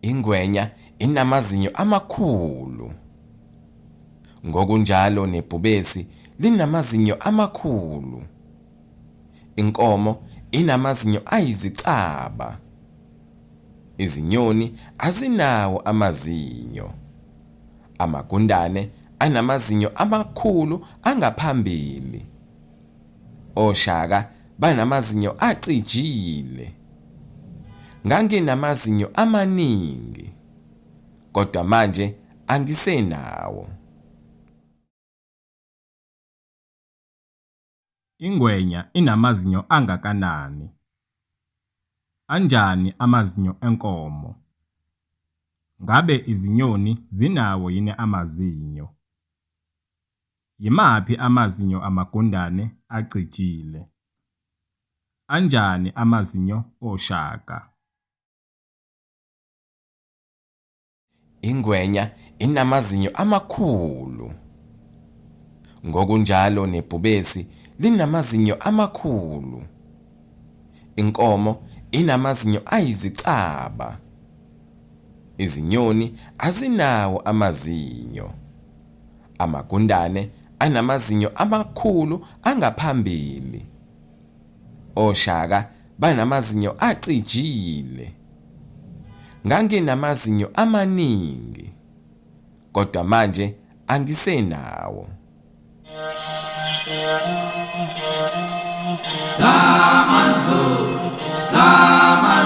Ingwenya inamazinyo amakhulu. Ngokunjalo nebhubesi linamazinyo amakhulu. Inkomo inamazinyo ayizicaba. Izinyoni azinawo amazinyo. Amagundane anamazinyo amakhulu angaphambili. Oshaka banamazinyo acijile. Nganginamazinyo amaningi, kodwa manje angisenawo. Ingwenya inamazinyo angakanani? Anjani amazinyo enkomo? Ngabe izinyoni zinawo yini amazinyo? Yimaphi amazinyo amagundane acijile? Anjani amazinyo oshaka? Ingwenya inamazinyo amakhulu. Ngokunjalo nebhubesi linamazinyo amakhulu. Inkomo inamazinyo ayizicaba. Izinyoni azinawo amazinyo. Amagundane anamazinyo amakhulu angaphambili. Oshaka banamazinyo acijile. Nganginamazinyo amaningi, kodwa manje angisenawo. Zamandlovu, Zamandlovu.